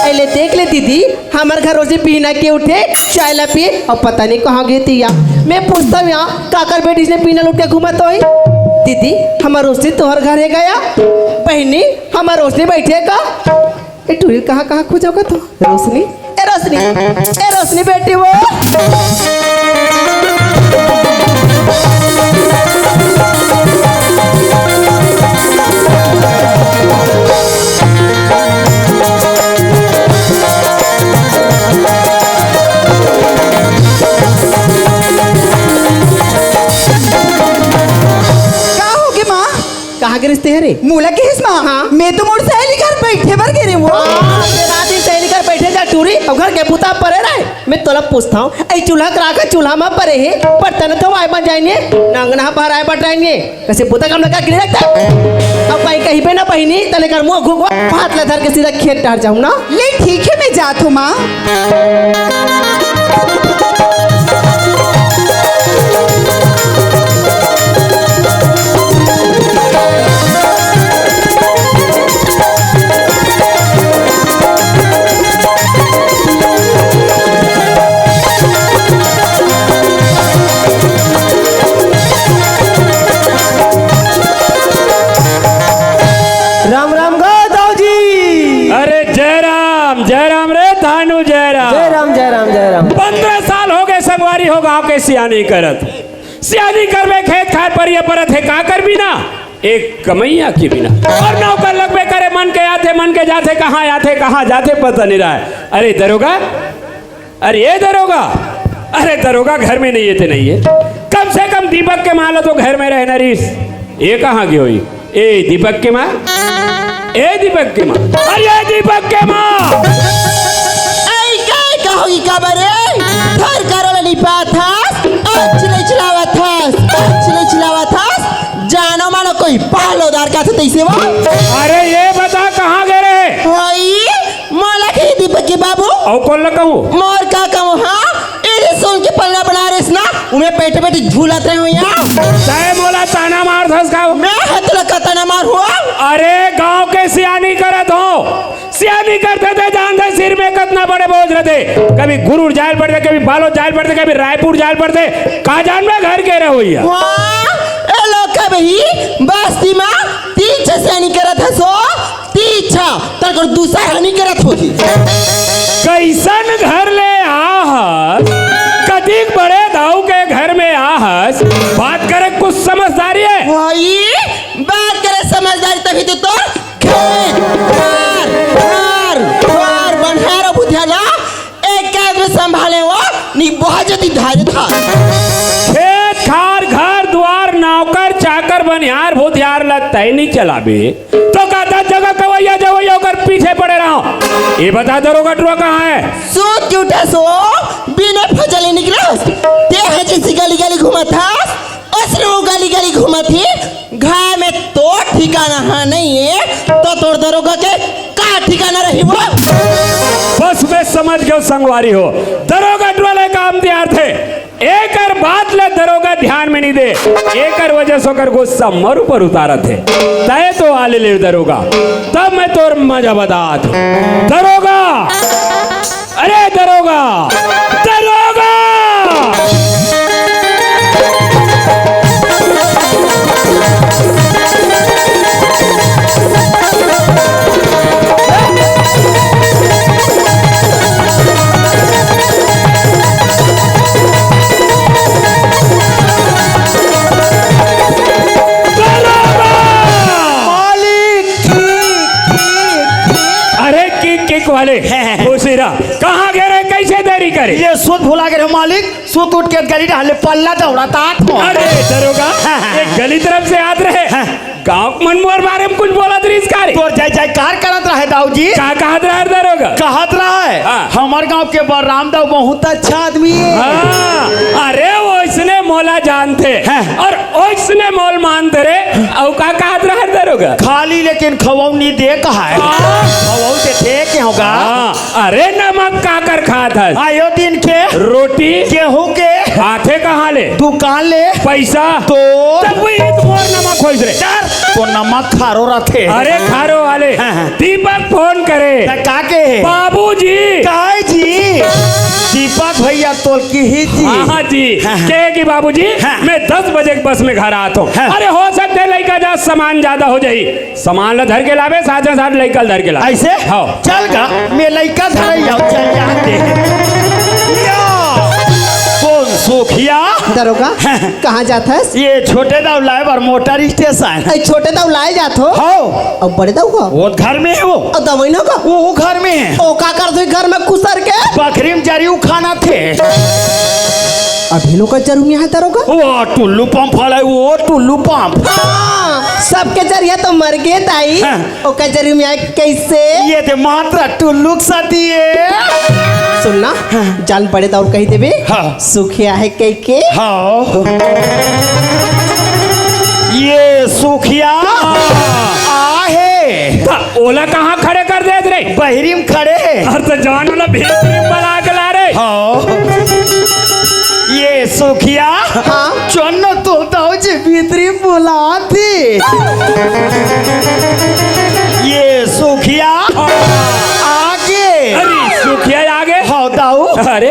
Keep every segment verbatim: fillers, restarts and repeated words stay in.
अइले देख ले दीदी, हमर घर रोजी बिहना के उठे, चाय ला पिए, अउ पता नहीं कहाँ गे तिया। मैं पूछत हँव, काकर बेटी अइसने बिहना ल उठ के घूमत होही? दीदी, हमर रोशनी तोहर घर हे गा या? बहिनी, हमर रोशनी बइठे हे का? ए टूरी ल कहाँ कहाँ खोजव गा तो? रोशनी, ए रोशनी, ए रोशनी बेटी वो। का होगे माँ? कहाँ गे रिहिस ते हरे? मोला किहिस माँ? हाँ। मैं तो मोर सहेली घर बइठे बर गे रेहेंव। हाँ, ते रात दिन सहेली घर बइठे जा टूरी, अउ घर के बुता परे रहे। मैं तोला पूछत हँव, ए चूल्हा के राख चूल्हा म परे हे, बर्तन तो आय बन जाएंगे, अंगना भराय बन जाएंगे। कइसे बुता काम लगा गिरे रखता? अब कहीं कहिबे ना बहिनी, तले कर मुँह घुघवा, भात ला धर के सीधा खेत डहर जाहूँ ना। ले ठीक हे, मैं जात हँव माँ। राम राम गा दाऊ जी। अरे जय राम, जय राम रे धानू, जय राम। जय राम, जय राम, जय राम। पन्द्रह साल होगे संगवारी हो गाँव के सियानी करत। सियानी करबे खेत खार परिया परत हे, का करबी ना? एक कमइया के बिना। अउ नौकर लगबे करे, मन के आथे, मन के जाथे, कहाँ आथे, कहाँ जाथे, पता नहीं रहय। अरे दरोगा, अरे ए दरोगा, अरे दरोगा घर में नहीं हे ते नहीं हे। कम से कम दीपक के माँ ला तो घर में रहना रिहिस। ए कहाँ गे होही? ए दीपक के माँ, ए दीपक के माँ, अरे ए दीपक के माँ। अई काय का होही काबर रे? थर करो ले निपात हस, अच्छ ले चलावत हस, अच्छ ले चलावत हस। जानो मानो कोई पालो दार का थे तइसे वो। अरे ए बता कहाँ गे रहे? होही मोला के दीपक के बाबू। अउ कोन ला कहूँ? मोर का कहूँ, हाँ? एदे सोन के पलना बना रेहेस ना, उमे पइठे पइठे झूलत रहे होही। तैं मोला ताना मारथस का? मैं ह तोला का ताना मारहूँ? अरे गाँव के सियानी करत हँव, सियानी करथे ते जानथे सिर में कतना बड़े बोझ रहिथे। कभी गुरूर जाय ल पड़थे, कभी बालोद जाय ल पड़थे, कभी रायपुर जाय ल पड़थे। का जानबे घर के रहोइया। वाह, ए लोग कभी बस्ती म तीन ठे सियानी करत हस ओ। तीछा, तोर दूसर ह नइ करत होही। कइसन घर ले आहस, कतिक बड़े दाऊ के घर में आहस, बात करे कुछ समझदारी हे? भाई, बात करे समझदारी तभी तो तोर खेत, खार, घर, द्वार, बनिहार अउ भुतिहार ला एक हाथ में संभाले हो, नी बहुत जल्दी धारे था। खेत खार, घर दुआर, नौकर चाकर, बनिहार भुतिहार ला तैं नी चलाबे, तो का दस जगह कवैया जवैया ओकर पीछे पड़े रहो। ये बता दरोगा टुरा कहाँ हे? सूत के उठे सो, बिना फजले निकलस। ते ह जैसी गली गली घूमत हस, असरो गली गली घूमत ही, घर में तो ठिकाना ह नइ हे, तो तोर दरोगा के का ठिकाना रही वो? बस मैं समझ गेंव संगवारी हो, दरोगा टुरा ले काम दियार थे, एकर बात ले दरोगा ध्यान में नइ दे, एकर वजह से ओकर गुस्सा मोर ऊपर उतारत हे। तय तो आले ले दरोगा, तब मैं तोर मजा बतात हूँ। दरोगा, अरे दरोगा, दरोगा! दरोगा! मालिक, किक, किक, किक। अरे किक, किक वाले, खुशी रह। कहाँ गे रहे, कइसे देरी करे? ये सूत भुला गे रहे मालिक, सूत उठ के गली डहर ले पल्ला दौड़त आत हँव। अरे दरोगा, ये गली तरफ से आत रहे। हाँ। गाँव के मन मोर बारे में कुछ बोलत रहिस का रे? तोर जय जयकार करत रहे दाऊ जी। का कहत रहे दरोगा? कहत रहे, हाँ। हमर गाँव के बलराम दाऊ बहुत अच्छा आदमी हे। हाँ, अरे वइसने मोला जानथे हाँ। अउ वइसने मोल मानथे रे। अउ का कहत रहे दरोगा? खाली लेकिन खवौनी दे कहाय। हाँ। खवौ देथे के होगा। हाँ, अरे नमक काकर खात हस? आयो दिन के रोटी। गेहूं के। आथे कहाँ ले? दुकान ले। पैसा? तो? तब वो ईद मोर नमक होइस रे। यार, तो नमक खारो रथे। अरे खारो वाले। हाँ, हाँ। दीपक फोन करे। त का के? बाबूजी। काय जी? दीपक भैया तोल की ही जी। हाँ, हाँ जी। हाँ, हाँ। कहे कि बाबूजी, हाँ। मैं दस बजे के बस में घर आता हूँ। हाँ। अरे हो सकते लइका जा सामान ज्यादा हो जाई। सामान ला धर के लावे, साथे साथ लइका ला धर के लावे। ऐसे? हाँ। चल गा, मैं लइका धर जाऊँ, चल जाते। या, कौन सुखिया? दरोगा, कहाँ जात हस? ये छोटे दाऊ लाए बर मोटर स्टेशन। अरे छोटे दाऊ लाए जात हो? हाँ। अब बड़े दाऊ का? वो घर में है वो। अब दवाई ना का? वो घर में है। ओ का कर दो घर में कुसर के? बकरी में जरी खाना थे। अभी लोग का जरूर यहाँ दरोगा? वो टुल्लू पंप वाला है, वो टुल्लू पंप। हाँ, सबके जरिया तो मर गए दाई। हाँ। ओकर जरूर में आए कैसे? ये दे मात्रा टुल्लू के साथी है। सुन ना, हाँ। जान बड़े दाऊ कही देबे। हाँ। सुखिया है कह के। हाँ। ये सुखिया आहे। त ओला कहाँ खड़े कर देत रे? बहिरी में खड़े। अरे त जान ओला भीतरी में बला के ला रे। हाँ। ये सुखिया। हाँ। चुन्नो तो दाऊ जी भीतरी में बुलाथे। ये सुखिया आगे। अरे सुखिया आगे? हाँ दाऊ। अरे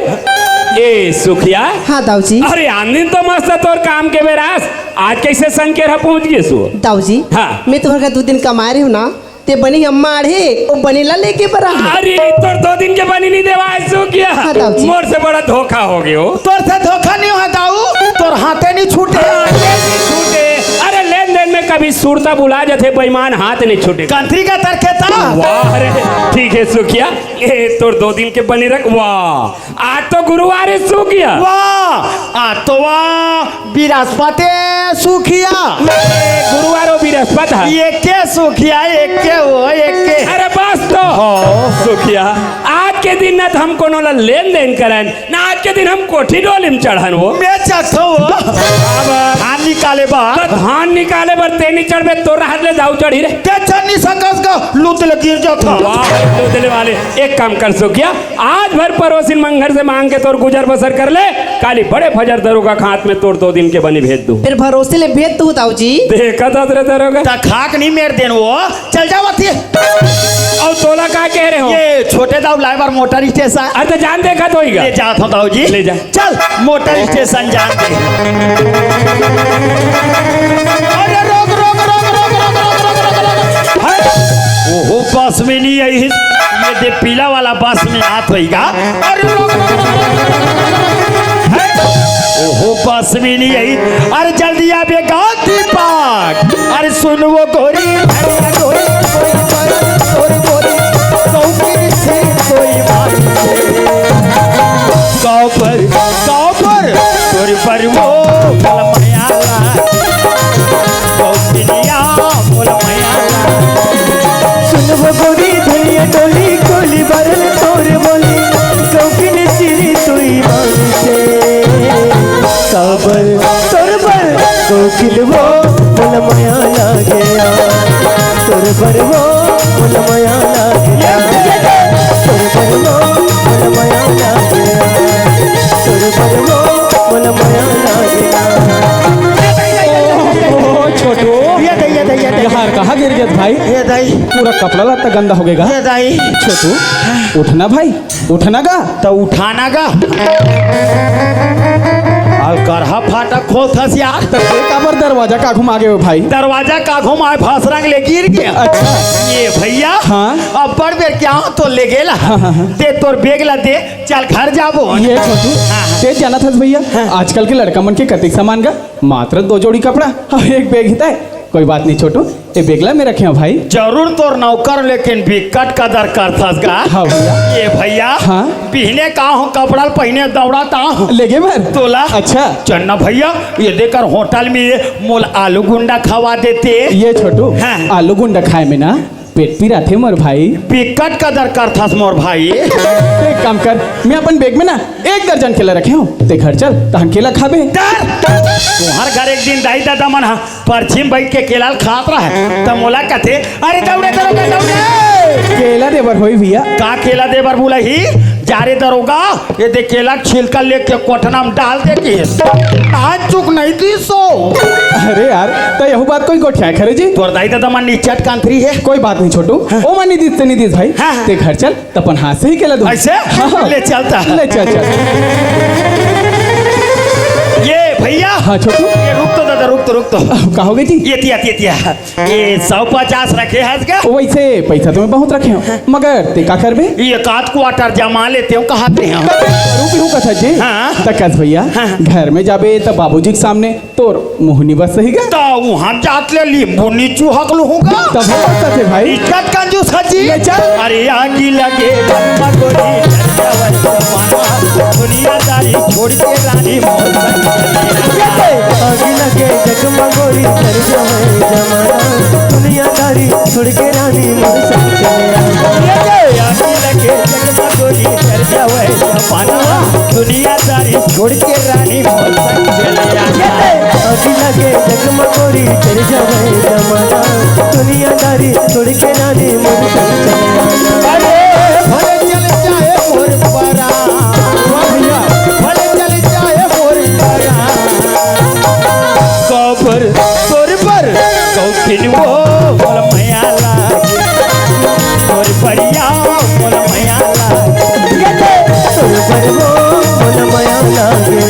ए सुखिया। हाँ दाऊ जी। अरे आन दिन तो मस्त तोर काम के बेरास, आज कैसे संकेर ह पहुंच गे सु? दाऊ जी, हाँ। मैं तुम्हारे घर दो दिन कमा रही हूँ ना, ते बनी अम्मा आढ़े, वो बनी ला लेके बरा। अरे, तोर दो दिन के बनी नहीं देवा है, सुखिया। हाँ, दाऊ जी। मोर से बड़ा धोखा हो गयो। तोर से धोखा नहीं हुआ, दाऊ। तोर हाथे नहीं छूटे। हाथे नहीं छूटे। अरे, लेन देन में कभी सुरता भुला जाथे, बेईमान हाथ नहीं छूटे। कंत्री का तरखेता। वाह रे, ठीक है, सुखिया। ए, तोर दो दिन के बनी रख, वाह। आज तो गुरुवार है, सुखिया। वाह, आज तो वाह, बृहस्पति सुखिया। गुरुवार हो बृहस्पति है। एके सुखिया, एके हो, एके। अरे बस तो। हाँ। सुखिया, आज के दिन ना तो हम कोनो ला लेन देन करन, ना आज के दिन हम कोठी डोली में चढ़न वो। मैं चढ़थो वो। अब धान निकाले बर। तो धान निकाले बर ते नहीं चढ़बे, तोर हाथ ले दाऊ चढ़ी रे। ते चढ़ नहीं सकस का, लूत ले गिर जाता। वाह, लूत ले वाले। एक काम कर सुखिया, आज भर परोसिन मंगर से मांग के तोर गुजर बसर कर ले, काली बड़े फजर दरोगा के हाथ में तोर दो दिन के बनी भेज दूं। फिर भरोसे ले भेज तू दाऊ जी। देखा था तेरे दरोगा। त खाक नहीं मेर देन वो, चल जावत ही। अउ तोला का कह रहे हो? ये छोटे दाऊ लाए बार मोटर स्टेशन। अरे तो जान देखा तो होइगा। ले जात हो दाऊ जी। ले जा। चल, मोटर स्टेशन जान दे। अरे रोक, रोक, रोक। है? ओहो, बस में नहीं आई। ये दे पीला वाला बस में हाथ होइगा। अरे रोक, रोक, रोक, रोक, रोक, रोक, रोक। है? ओहो, बस में नहीं आई। अरे जल्दी आ बेगा दीपक। अरे सुन वो गोरी, अरे गोरी, गोरी, गोरी, गोरी, गोरी, सौंपी से कोई बात नहीं। गाँव पर, गाँव पर, तोर पर वो कलमयाला, कौशल्या मोलमयाला। सुनबो गोरी धुलिया डोली, गोली बरल तोर बोली, कौकिन सिरी तुई मानसे। काबर तोर बर, कौकिन वो मोलमयाला गया। तोर बर वो मोलमयाला गया। तोर बर वो मोलमयाला गया। तोर बर वो मोलमयाला गया। ओ, ओ, छोटू। ये दे, ये दे, ये दे। यार, कहाँ गिर गया भाई? ये दाई। पूरा कपड़ा लत्ता गंदा हो गया। ये दाई। छोटू, उठना भाई, उठना गा। तो उठाना गा। अलकरहा फाटक खोलथस यार। तो ते काबर दरवाजा का घुमा गए हो भाई? दरवाजा का घुमाए, फासरंग ले गिर गया। अच्छा। ये भैया, हाँ। अब बड़ बेर क्या हो तो ले गेला। हाँ, हाँ, हाँ। दे तोर बेग ला दे, चल घर जाबो। ये छोटू, हाँ, हाँ। ते जानत हस भैया, हाँ। आजकल के लड़का मन के कतिक सामान गा, मात्र दो जोड़ी कपड़ा और एक बेग ही तय। कोई बात नहीं छोटू, ये बेगला में रखे हो भाई। जरूर तोर नौकर, लेकिन बिकट कदर करथस गा। हाँ भैया। ये भैया, हाँ। बिहने का हो कपड़ा पहिने दौड़ाता हो। लेगे बर? तोला। अच्छा। चन्ना भैया, ये देकर होटल में ये मोल आलू गुंडा खवा देते। ये छोटू, हाँ। आलू गुंडा खाए में ना पेट पिराथे मोर भाई। बिकट कदर करथस मोर भाई। एक काम कर, मैं अपन बेग में ना एक दर्जन केला रखे हूँ, ते घर चल, तहन केला खाबे। डर! तुहर घर एक दिन दाई ददा मन ह परछी म बइठ के केला ल खात रहय, त मोला कथे, "अरे दउड़े दरोगा दउड़े।" केला देबर होही भैया। का केला देबर बुलाही? जा रे दरोगा, ये देख केला के छिलका लेके कोठना में डाल दे के। आज चुक नहीं दी सो। अरे यार, त यहू बात कोई गोठियाय खरे जी? तोर दाई ददा मन निचट कांथरी हे। कोई बात नहीं छोटू, हाँ। ओ मन नहीं दिस ते नहीं दिस भाई। हाँ, हाँ। ते घर चल, त अपन हाथ से ही केला दूँ। ऐसे? हाँ, हाँ। ले चलता। ले चल, चल। ये भैया। हाँ छोटू। ये रुक तो दादा, रुक तो, रुक तो। अब का हो गई जी? ये तिया, तिया, तिया। ये सौ पचास रखे हस गा? वैसे पैसा तो मैं बहुत रखे हूँ, मगर ते का करबे? ये एकाध क्वार्टर जमा लेते हो, कहाते हो? दारू पीहूँ कथा जी? हाँ। त कस भैया, हाँ। घर में जाबे त बाबूजी के सामने तोर मुँह नी बस सही गा? त उहाँ जात ले लींबू नी चुहक लूँगा। तब हो सकते भाई। इज्जत कंजूस है जी। ले चल। अरे आगी लगे मगोरी, दुनियादारी छोड़ के रानी मोर संग चले आ। आगी लगे जगमगोरी, डर जावे जमाना। दुनियादारी छोड़ के रानी मोर संग चले आ। आगी लगे जगमगोरी, डर जावे जमाना। दुनियादारी छोड़ के रानी मोर संग चले आ। आगी लगे जगमगोरी, डर जावे जमाना। दुनियादारी छोड़ के रानी मोर संग चले आ। अरे भले चल जाए मोर परान। वाह भैया। भले चल जाए मोर परान। कबर तोर पर कौथिन वो मोर मया लागे। तोर परिया मोर मया लागे। तोर पर वो मोर मया लागे।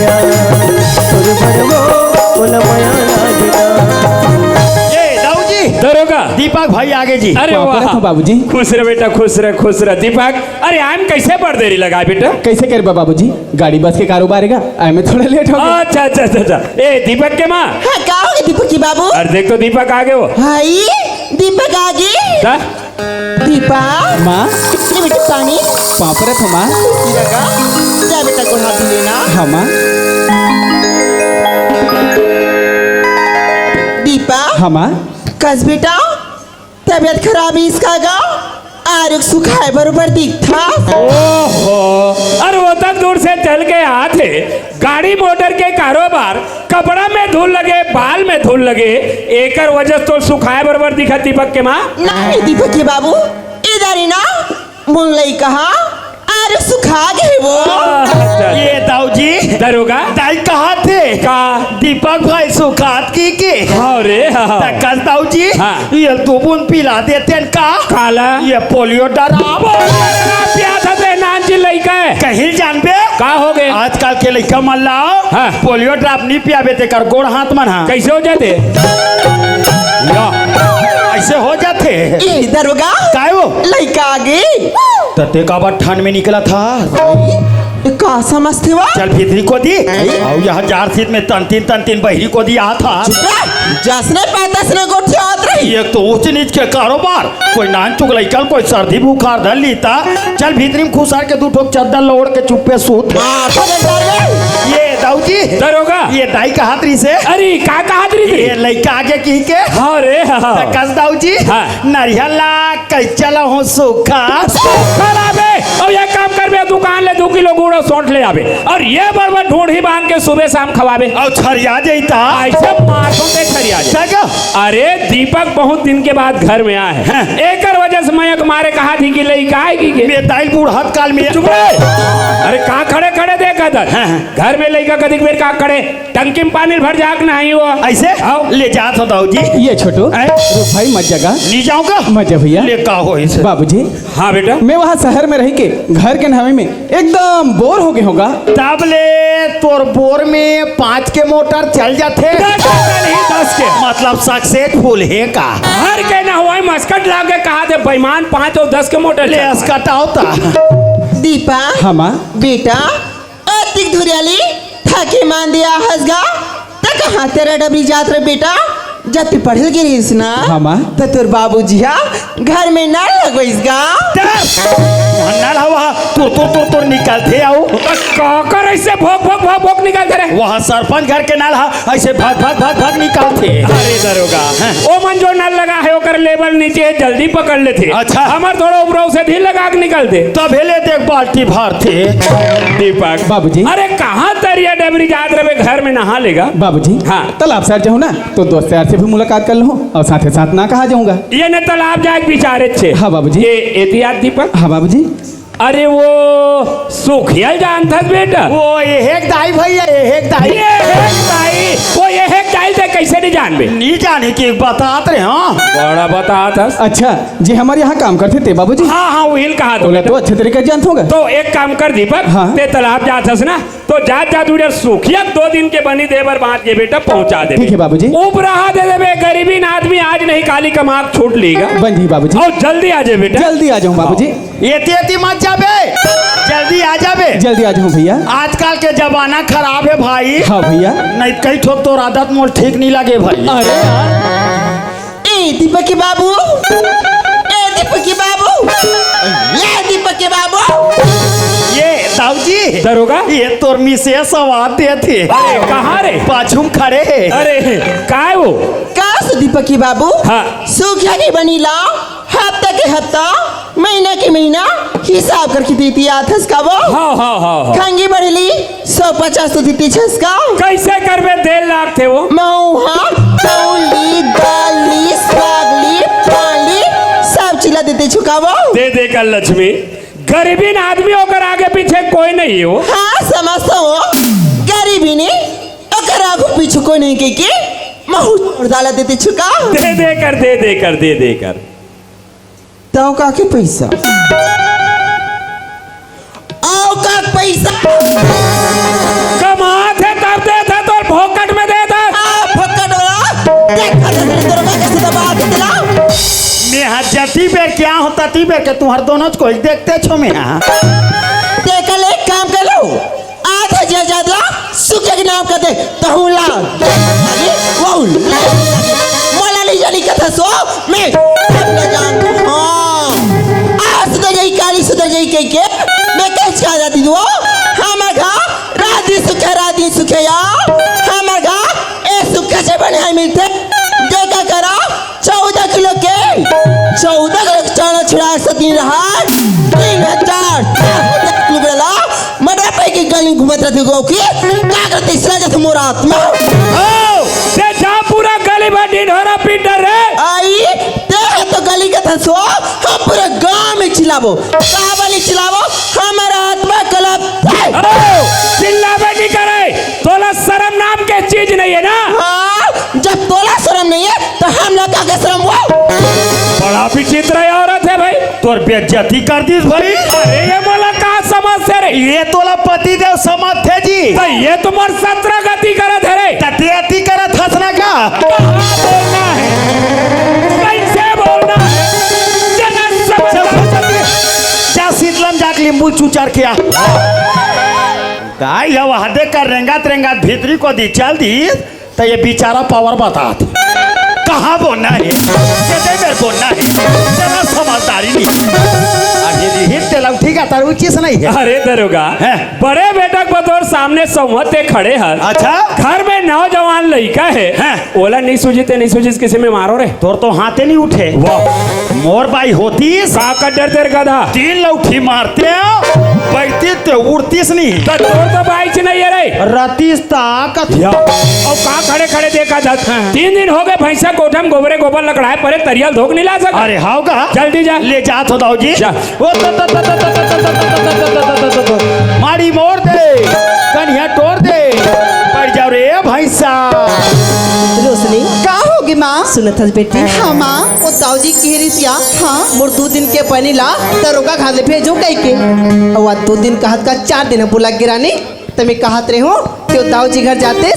तोर पर वो मोर मया लागे। ए, दाऊ जी। दरोगा। दीपक भाई आगे जी। अरे वाह। बाबूजी। खुश रह बेटा, खुश रह, खुश रह। दीपक, अरे आए में कैसे बड़ देरी लगा बेटा? कैसे करबा बाबूजी, गाड़ी बस के कारोबार हे गा, आए में थोड़ा लेट हो गया। अच्छा, अच्छा, अच्छा, अच्छा। ए, दीपक के माँ। हाँ, का हो गया दीपक के बाबू? अरे देख तो दीपक आगे हो। हाय, दीपक आगे। का? दीपक। माँ। ले बेटी पानी। पाँव परत हो माँ। पी लगा। जा बेटा को हाथ लेना। हाँ माँ। दीपक। हाँ माँ। कस बेटा। तबीयत खराब हे इसका गा? आरुग सुखाए बरोबर दिखथा। ओहो, अरे वो तक दूर से चल के आथे, गाड़ी मोटर के कारोबार, कपड़ा में धूल लगे, बाल में धूल लगे, एकर वजह तो सुखाए बरोबर दिखत दीपक के माँ। नहीं दीपक के बाबू, इधर ही ना, मोर लइका हा अरे सुखा गे वो। अच्छा। ये दाऊ जी। दरोगा। दाई कहाथे? का? दीपक भाई सुखात किके। हाँ रे, हाँ। त कस दाऊ जी। हाँ। ये दू बूंद पिला देते न का? काला? ये पोलियो डराप। पोलियो डराप पिया था ते नान जी लइका हे। कहीं जानबे? का हो गे? आजकल के लइका मन ला हाँ। पोलियो डराप नी पियाबे तेकर गोड़ हाथ मन हा। कैसे हो जाते? या। ऐसे हो जाथे। ए, दरोगा। काय हो? लइका आगे। त ते काबर ठंड में निकलथा? ए, का समझथे वा? चल भीतरी कोती। ए? अउ यहाँ जार सीत में तन तीन, तन तीन बहिरी कोती आथा। चुप रह। जसने पाए तसने गोठियात रही। एक तो ऊंच नीच के कारोबार, कोई नानचुक लइका ल कोई सर्दी बुखार धर लीता। चल भीतरी में खुसर के दू ठोक चद्दर ल ओढ़ के चुप्पे सूत। हाँ, तो ले जा रे। ये दाऊ जी। दरोगा। ये दाई कहात रहिसे। अरे, का कहात रहिसे? ये लइका आगे किके। हाँ रे, हाँ। त कस दाऊ जी। हाँ। नरियर ला कैसे लाहूं सूखा? सूखा लाबे। अउ एक काम करबे, दुकान ले दू किलो गुड़ अउ सौंठ ले आबे। अउ ये बरोबर ढूंढी बांध के सुबह शाम खवाबे। अउ छरिया जइता। ऐसे माथों पे छरिया जाए। सगा। अरे, दीपक बहुत दिन के बाद घर में आए हे। हाँ। एकर वजह से मैं एक मारे कहाथी कि लइका आएगी के। मैं दाई बुढ़त काल में। चुप रहे। अरे, का खड़े खड़े देखत हस? हाँ, हाँ। घर में लइका कतिक बेर का खड़े टंकी में पानी भर जाके नहाई हो। ऐसे? आओ। ले जात हो दाऊ जी। ये छोटू, हैं? रुक भाई, मत जगा। नी जाऊंगा। मत जा भैया। ले का हो इसे? बाबूजी। हाँ बेटा। मैं वहाँ शहर में रहिके घर के नहावे में एकदम बोर हो गे हों गा। तब ले तोर बोर में पाँच के मोटर चल जाथे। दस के नहीं, दस के। मतलब successful हे का? घर के नहवाई मस्कट लागे कहाथे बेईमान, पाँच अउ दस के मोटर ले चल। असकट आवता। दीपा। हाँ माँ। बेटा, अतिक धुरियाली थके मान दिया हस गा, त कहाँ तेरा डबरी जात रे बेटा? जब तू पढ़े गे रहिस ना, हाँ, माँ। त तोर बाबूजी हा घर में नल लगवाइस गा। नल हवा तुर तुर तुर तुर निकलथे अउ। त काकर ऐसे भोक भोक भोक भोक निकलथे रे? वहाँ सरपंच घर के नल हा ऐसे भग भग भग भग निकलथे। अरे दरोगा, हाँ। ओ मन जो नल लगा हे ओकर level नीचे हे, जल्दी पकड़ लेथे। अच्छा। हमर थोड़ा उपराऊ से ढील लगा के निकलथे। तभे ले देख बाल्टी भरथे। दीपक। बाबूजी। अरे कहाँ तरिया डबरी जात रहे घर में नहा लेगा? बाबूजी। हाँ। तालाब साइड जाहूँ ना, तो दोस्त यार से भी मुलाकात कर लूँ अउ साथे साथ ना कहा जाहूँ गा। ये ने तालाब जाए के विचार हे। हाँ बाबूजी। ये एहतियात दीपक। हाँ बाबूजी। अरे वो सुखिया ल जानथस बेटा? वो एहेक दाई भैया, एहेक दाई। एहेक दाई, वो एहेक दाई ल तैं कइसे नइ जानबे? नइ जाने के बतात रहे, हाँ। बड़ा बतात हस। अच्छा, जे हमर यहाँ काम करथे ते बाबूजी? हाँ, हाँ, उही ल कहा तो ओला बेटा। तो अच्छे तरीके से जानथों गा। तो एक काम कर दीपक, हाँ। तैं तालाब जात हस ना, तो जात जात उधर सुखिया दो दिन के बनी दे बर बांच के बेटा पहुंचा दे। ठीक है बाबूजी। उपराहा दे देबे, गरीबीन आदमी आज नहीं काली कमा के छूट लेगा। बन जी बाबूजी। अउ जल्दी आ जाए बेटा। जल्दी आ जाहूँ बाबूजी। एती एती मत जाबे, जल्दी आ जाबे। जल्दी आ जाहूँ भैया। आजकल के जमाना खराब हे भाई। हाँ भैया। नहीं कई ठोक तोर आदत मोर ठीक नइ लगे भाई। अरे यार। ए दीपक के बाबू, ए दीपक के बाबू, ए दीपक के बाबू। ए दाऊ जी। दरोगा? ए तोर मिसेस आवाज देत हे। अरे, कहाँ रे? पाछू म खड़े हे। अरे, काय वो? का से दीपक के बाबू? हाँ। सुखिया के बनी ला, हफ्ता के हफ्ता, महीना के महीना हिसाब करके देती आथस का वो? हाँ, हाँ, हाँ, हाँ। खंगी बढ़ली, सौ पचास तो देती छस का? कइसे करबे? डेढ़ लाख थे वो। महू हा, चाउर ली, दाल ली, साग ली, पान ली, सब चीज ला देती छुका वो। दे दे कर लक्ष्मी, गरीबीन आदमी ओकर आगे पीछे कोई नहीं हो। हाँ, समझता हूँ, गरीबीन ओकर आगू पीछू कोई नहीं कह के महू चाउर दाल ला देती छुका। दे दे कर, दे दे कर, दे दे कर। तव का के पैसा? अउ का के पैसा? कमात हे तब देत हे, तोर फोकट में देत हे। आ, फोकट वाला? देख, देख, देख, तोर का कैसे दबा के दिला? मैं हा जती बेर क्या होता ती बेर के तुम्हार दोनों को ही देखते छो मैं हा। तेकर ले एक काम कर लो। आधा जे जात ला सुखिया के नाम कर दे, तहूँ ला। वो ले। मोला नइ जानी कथा सो, मैं सब ला जानथों। हाँ। आज सुधर जाही, काली सुधर जाही कह के, मैं कह चाह जाती हूँ। हमर घर रात दिन सुखिया, रात दिन सुखिया यार। हमर घर ए सुखिया से बने मिलथे। देखा करा, चौदह किलो के, चौदह किलो के चना छुड़ा सतीन रहा, तीन हजार चार सौ लुगड़ा ला, मटर पे की गली घूमत रहते गो की, का करते इसला जैसे मोर आत्मा। ओ, ते जा पूरा गली में ढिंढोरा पीट रे। आई, ते है तो गली के थसो, हम पूरे गांव में चिल्लाबो। का वाली चिल्लाबो? हमारा आत्मा कलप। ओ, चिल्लाबे नहीं करे। तोला शरम नाम के चीज नहीं है ना? हाँ, जब तोला शरम नहीं है, तो हम लोग का के शरम वो? बड़ा विचित्र औरत है भाई। तोर बेइज्जती कर दीस भाई। अरे, ये मोला का समझ थे रे? ये तोला पति देव समझ थे जी। तो ये तुम्हार सत्रह गति करत है रे। तते अति करत हस ना का? कहाँ बोलना है? कैसे बोलना है? जगत समझ जा, जा शीतलम जाके नींबू चुचार के आ। दाई, अब हदे कर रेंगत रेंगत भीतरी कोती चल दी, त ये बेचारा पावर बतात। कहाँ बोलना है? कैसे मेरे बोलना है? जरा समझदारी नहीं। अरे, हित तेला उठी का तारू चीज नहीं है। अरे दरोगा, हैं? बड़े बेटा को तोर सामने संवत ते खड़े हर। अच्छा। घर में नौजवान लइका है। हैं? ओला नहीं सूझी ते नहीं सूझी, किसी में मारो रे। तोर तो हाथे नहीं उठे। वाह। मोर बाई होतीस। का कर डरते रे गधा? तीन लौठी मारते, बैठतीस ते उठतीस नहीं। तो तोर तो बाई च नहीं है रे। रतीस ताकत। या। अब का खड़े खड़े देखा जात? हाँ। तीन दिन हो गए भैंसा कोठा में गोबरे गोबर लकड़ाए परे तरियल धोक नहीं ला सका। अरे हाव का? जल्दी जा। ले जात हो दाऊ जी। जा। ओ तो, तो, तो, माड़ी मोर दे, कन्हिया टोर दे, पड़ जाओ रे भैंसा। रोशनी। का होगे माँ? सुनत हस बेटी? हाँ माँ। ओ दाऊ जी कहे रिहिस या, हाँ। मोर दू दिन के बनी ला दरोगा घर ले भेजो कहिके। अउ आज दू दिन कहत का चार दिन बोला गिरानी, त मैं कहत रहे हूँ, ते दाऊ जी घर जाते,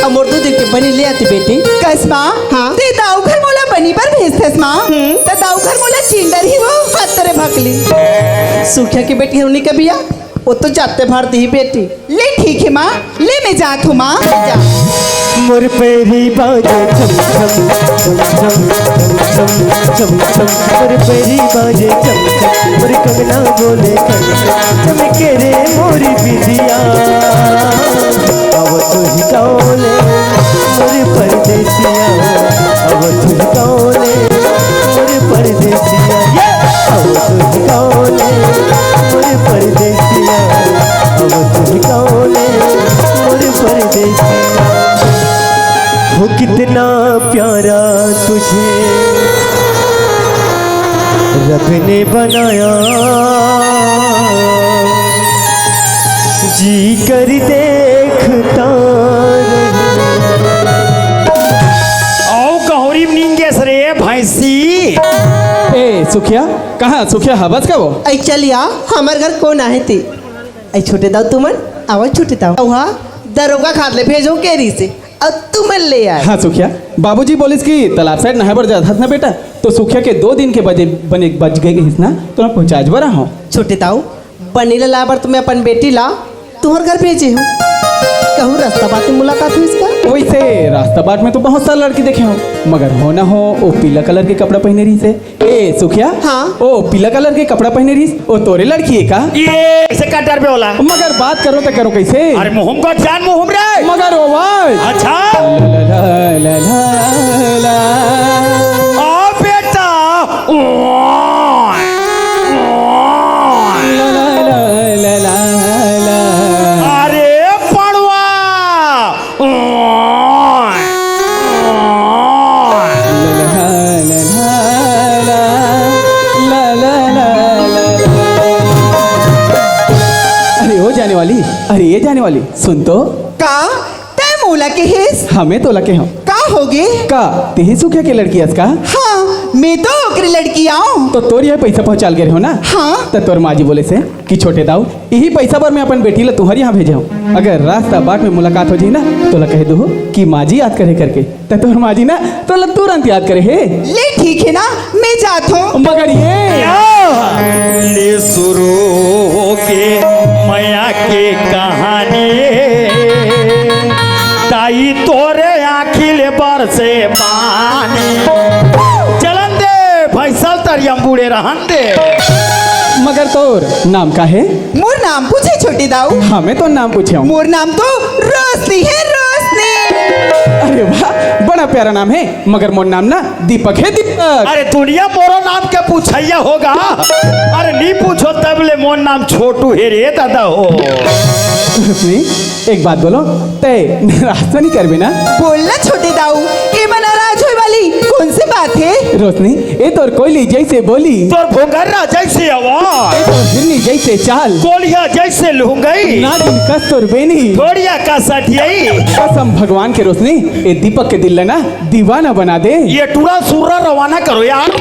अब मोर दू दिन के बनी ले आती बेटी। कस माँ? हाँ। ते दाऊ घर मोला बनी बर भेजथस माँ? हम्म। त दाऊ घर मोला चिंडर ही वो, हत रे भकली। सुखिया के बेटी हरुनी के बिया, वो तो जाते भर दी बेटी। ले ठीक है माँ, ले मैं जात हूँ माँ। जा। मोर पैरी बाजे छम छम, छम छम, छम छम, छम छम। मोर पैरी बाजे छम छम, मोर कंगना बोले छम छम। चमके रे मोरी बिंदिया, अब तू ही कौन है मोर परदेसिया, अब तू ही कौन है मोर परदेसिया, ये अब तू ही कौन है मोर परदेसिया, अब तू ही कौन है मोर परदेसिया। हो कितना प्यारा तुझे रब ने बनाया, जी कर देखता रहूं। अउ कहूरी म नींद गेस रे भैंसी। ए सुखिया, कहाँ सुखिया हवस का वो? ऐ चलिया, हमर घर कोन आहे ते? ऐ छोटे दाऊ तुमन, आवा छोटे दाऊ। अउ हाँ, दरोगा खाद ले भेजो के रहिसे, अउ तुमन ले आए। हाँ सुखिया, बाबूजी बोलिस कि तालाब side नहाए बर जात हस ना बेटा, तो सुखिया के दो दिन के बजे बने बच गए हिस ना, तो मैं पहुँचाए बर आहों। छोटे दाऊ, बनी ला लाए बर तो मैं अपन बेटी ला तुहर घर भेजे हूँ। कहूँ रास्ता बाट में मुलाकात होइस का? वैसे रास्ता बाट में तो बहुत सारा लड़की देखे हों, मगर हो ना हो, वो पीला colour के कपड़ा पहने रहिसे। ए सुखिया। हाँ। ओ पीला colour के कपड़ा पहने रहिस, ओ तोरे लड़की हे का? ये ऐसे का डरबे वाला? मगर बात करो तो करो कैसे? अरे मुहुम को जान मुहुम रे। मगर ओ भाई। अच्छा। ला, ला, ला, ला, ला। आ बेटा। ओए, ओए। ला, ला, ला, ला, ला, ला। अरे पड़वा। अरे ओ जाने वाली, अरे ये जाने वाली, सुन तो। का? तैं मोला केहेस? हाँ, मैं तोला केहेंव। का होगे? का, तेही सुखिया के लड़की अस का? हाँ, मैं तो ओकरे लड़की आंव। तो तोर इहाँ पैसा पहुँचाल गे रहे हों ना? हाँ। त तोर माँ जी बोलिस हे कि छोटे दाऊ, इही पैसा बर मैं अपन बेटी ला तुहर इहाँ भेजे हंव। अगर रास्ता बाट में मुलाकात हो जाही ना, तोला कह दूहूँ कि माँ जी याद करे करके। त तोर माँ जी ना तोला तुरंत याद करे हे। ले ठीक हे ना, मैं जात हंव। मगर ये ले शुरू होगे मया के कहानी, ताई तोरे आँखी ले बरसे पानी। चलन दे भैंसा ल तरिया म बूड़े रहन दे। मगर तोर नाम का हे? मोर नाम पूछे छोटे दाऊ? हाँ, मैं तोर नाम पूछेंव। मोर नाम तो रोशनी हे, रोशनी। अरे वाह, बड़ा प्यारा नाम हे, मगर मोर नाम ना दीपक हे, दीपक। अरे दुनिया मोरो नाम के पूछइया होगा। अरे नी पूछो तब ले मोर नाम छोटू हे रे दादा हो। रोशनी, एक बात बोलों, तैं नाराज तो नी करबे ना? बोल ना छोटे दाऊ, एमा नाराज होय वाली कोन से बात हे? रोशनी, ए तोर कोयली जैसे बोली। तोर भोंगर्रा जैसे आवाज। ए तोर हिरनी जैसे चाल। कोलिया जैसे लुंगई। नागिन कस तोर बेनी। घोड़िया का सठियाई। कसम भगवान के रोशनी, ए दीपक के दिल ला ना दीवाना बना दे। ये टूरा सुर्रा रवाना करो यार।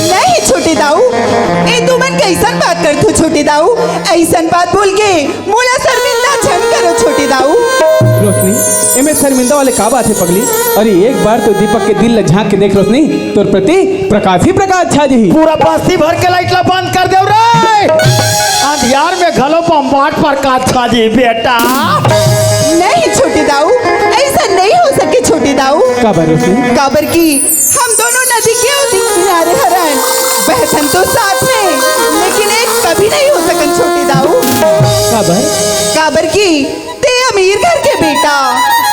नहीं छोटे दाऊ, ए तुमन कइसन बात करथो छोटे दाऊ? अइसन बात बोल के मोला शर्मिंदा झन करो छोटे दाऊ। रोशनी, एमे शर्मिंदा वाले का बात हे पगली? अरे एक बार तो दीपक के दिल ला झांक के देख रोशनी, तोर प्रति प्रकाश ही प्रकाश छा जही। पूरा बस्ती भर के light ला बंद कर देव रे। अंधियार में घलो बम्बाट प्रकाश छा जही बेटा। नहीं छोटे दाऊ, अइसन नहीं हो सके छोटे दाऊ। काबर रोशनी? काबर कि हम दोनों नदी के उसी किनारे हरन, बहथन तो साथ में, लेकिन एक कभी नहीं हो सकन छोटे दाऊ। काबर? काबर कि तैं अमीर घर के बेटा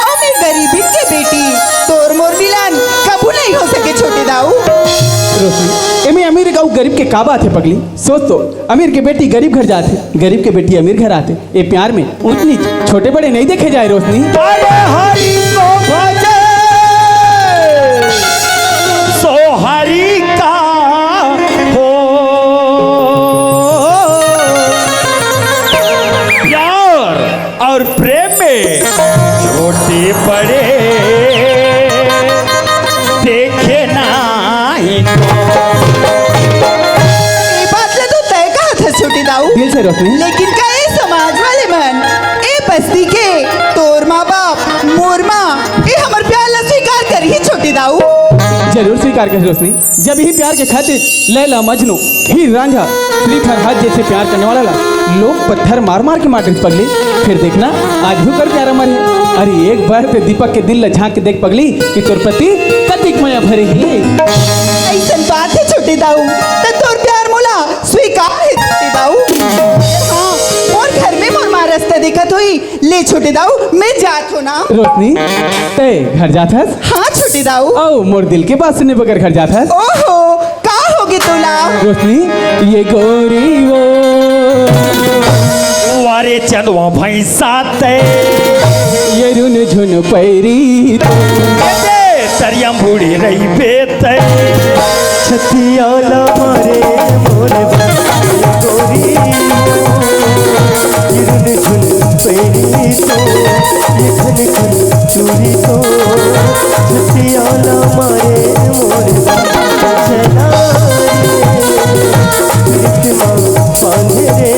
अउ मैं गरीबी के बेटी, तोर मोर मिलन कभू नहीं हो सके छोटे दाऊ। रोशनी, एमे अमीर अउ गरीब के का बात हे पगली? सोच तो, अमीर के बेटी गरीब घर जाथे, गरीब के बेटी अमीर घर आथे। ए प्यार में ऊंच नीच, छोटे बड़े नहीं देखे जाए रोशनी। बड़े हरि को भजे, सो हरि का हो। प्यार और प्रेम में छोटे बड़े देखे नहीं। ए बात ला तो तय कहा था छोटे दाऊ। दिल से रोशनी। लेकिन का ए समाज वाले मन, ए बस्ती के, तोर माँ बाप, मोर माँ, ए हमर प्यार ला स्वीकार करही छोटे दाऊ? जरूर स्वीकार करही रोशनी। जब इही प्यार के खातिर लैला मजनू, हीर रांझा, श्री फरहाद जैसे प्यार करने वाला ला लोग पत्थर मार मार के मार देथे पगली, फिर देखना आज भी कर प्यार अमर हे। अरे एक बार ते दीपक के दिल ला झांक के देख पगली कि तोर प्रति कतिक मया भरे हे। अइसन बात हे छोटे दाऊ, त तोर प्यार मोला स्वीकार हे छोटे दाऊ। हाँ, मोर घर में मोर माँ रस्ता देखत होही। ले छोटे दाऊ, मैं जात हों ना। रोशनी, तैं घर जात हस? हाँ छोटे दाऊ। अउ मोर दिल के बात सुने बगर घर जात हस? ओहो, का होगे तोला? रोशनी, ये गोरी वो। वारे चंदवा भैंसा तैं। ये रुन झुन पैरी। ए बे, तरिया म बूड़े रहिबे तैं। छतिया ला मारे मोर बाबा गोरी, किरण झुन पैरी तो, ये खन खन चूरी तो। छतिया ला मारे मोर बाबा, चला रे, प्रीत मा बांधे रे,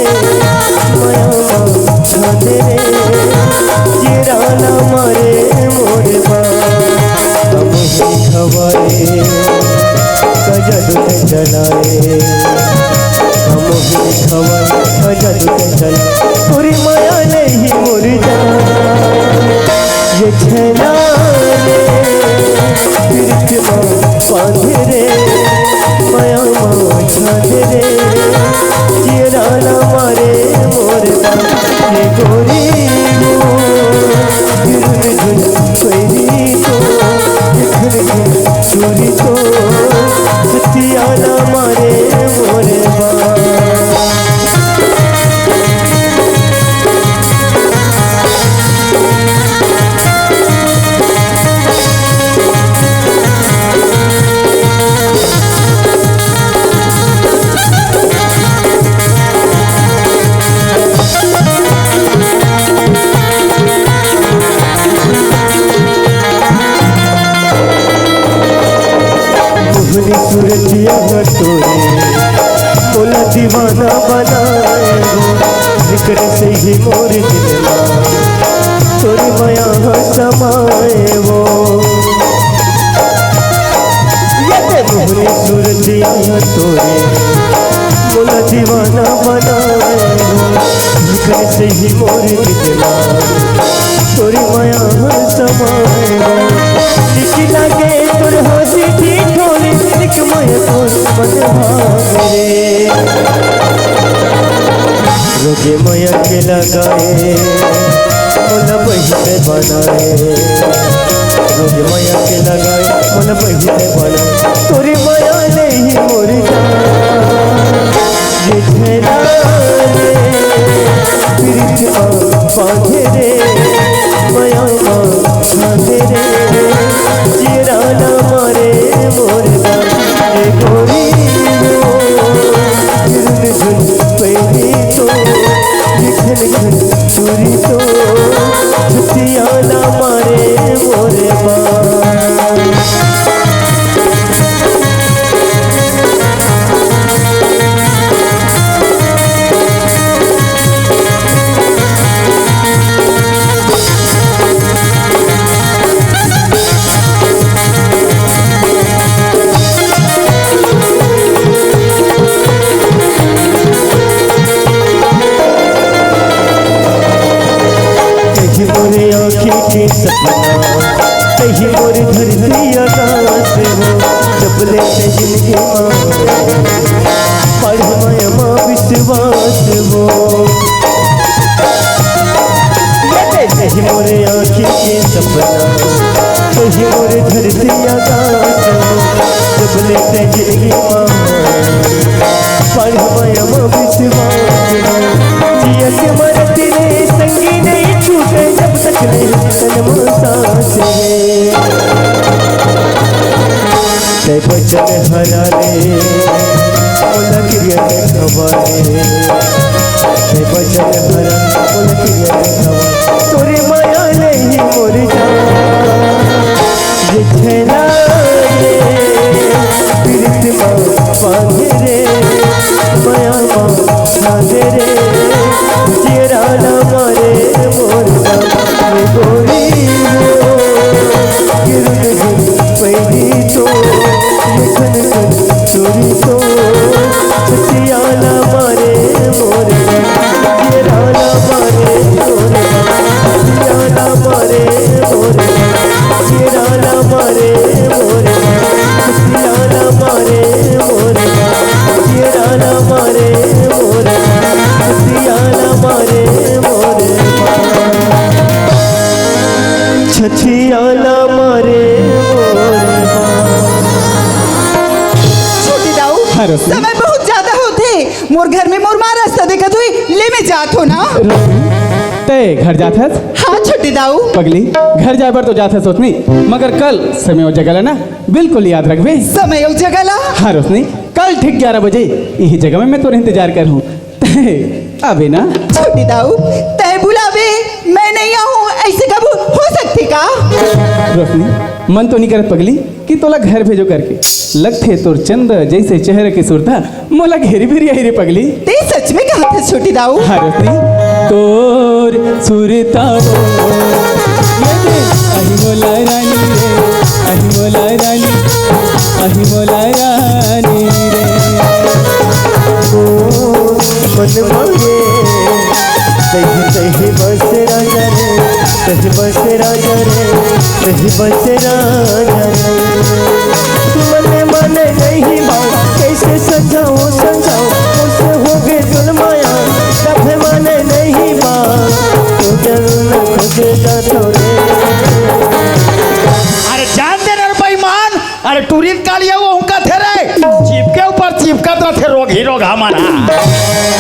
मया मा छाने रे, ये राना मारे मोर बाबा। हम ही खवाए का जादू ते चलाए, हम ही खवाए का जादू ते चलाए, तोरी माया ले ही मोर जान। ये छेना रे, प्रीत मा बांधे रे, माया मा छाने रे, ये राना मारे मोर बाबा। ये गोरी हो, झुन झुन पैरी तो, ये झुन झुन चूरी तो, छतिया ला मारे मोर बाबा। मोहनी सूरतिया तोरे, मोला दीवाना बनाए हो, निकरे से ही मोर दिल मा, तोरे मया ह समाए हो। ये ते मोहनी सूरतिया तोरे, मोला दीवाना बनाए हो, निकरे से ही मोर दिल मा, तोरी माया ह समाए हो। निक लागे तोर हंसी ठिठोली, निक माया तोर मन भावे रे। रोगे माया के लगाए, मोला बहिते बनाए। रोगे माया के लगाए, मोला बहिते बनाए। तोरी माया ले ही मोर जान। ये छेना रे, प्रीत मा बांधे रे, मया मा छाने रे, ये राना मारे मोर बाबा। ये गोरी हो, झुन झुन पैरी तो, ये खन खन चूरी तो, छतिया ला मारे मोर बाबा। कहीं मोरे आँखी के सपना, कहीं मोरे धरती आकाश हो, जब ले ते जिंदगी मा, पढ़ माया मा विश्वास हो। ये ते कहीं मोरे आँखी के सपना, कहीं मोरे धरती आकाश हो, जब ले ते जिंदगी मा, पढ़ माया मा विश्वास हो। जियत मरत रे संगी नहीं छूटे, जब तक नहीं तन मा सांस रे। ते बचन हरा रे, मोला किरिया के खवा रे। ते बचन हरा, मोला किरिया के खवा। तोरे माया ले ही मोर जान। ये छेना रे, प्रीत मा बांधे रे, माया मा छाने रे, ये राना मारे मोर बाबा। ये गोरी हो, किरण झुन पैरी तो, ये खन खन चूरी तो, छतिया ला मारे मोर बाबा। ये राना मारे मोर बाबा। छतिया ला मारे मोर बाबा। ये राना मारे मोर बाबा। छतिया ला मारे मोर बाबा। ये राना मारे मोर बाबा। छतिया ला मारे मोर बाबा। छतिया ला मारे मोर बाबा। छोटे दाऊ, हाँ, रश्मि। समय बहुत ज्यादा होथे। मोर घर में मोर माँ रस्ता देखत हुई, ले मैं जात हो ना। रश्मि, तै घर जात हस? हाँ, छोटे दाऊ। पगली, घर जाए बर तो जात हस रोशनी, मगर कल समय अउ जगह ला ना बिल्कुल याद रखबे। समय अउ जगह ला? हाँ रोशनी, कल ठीक ग्यारह बजे इही जगह में मैं तोर इंतजार करहूँ। तैं आबे ना। छोटे दाऊ, तैं बुलाबे, मैं नहीं आहूँ, अइसे कभू हो सकथे का? रोशनी, मन तो नहीं करत पगली कि तोला घर भेजो करके। लगथे तोर चंदा जइसे चेहरा के सुरता मोला घेरी बेरी आही रे पगली। तैं सच में कहत हस छोटे दाऊ? हाँ रोशनी, तोर सुरता वो, ये दे, आही मोला रानी रे, आही मोला रानी, आही मोला रानी रे। ओ मन मांगे, तही तही बस राजा रे, तही बस राजा रे, तही बस राजा रे। मन माने नहीं बात, कैसे सजाऊं सजाऊं, मुझसे हो गए जुल्म माया, तब माने नहीं बात, तू जरूर खोजेगा तो रे। अरे जान दे रे बेईमान, अरे टूरी कालिया वो उनका थे रे, चिपके ऊपर चिपकत रथे रोगही रोगहा मन हा।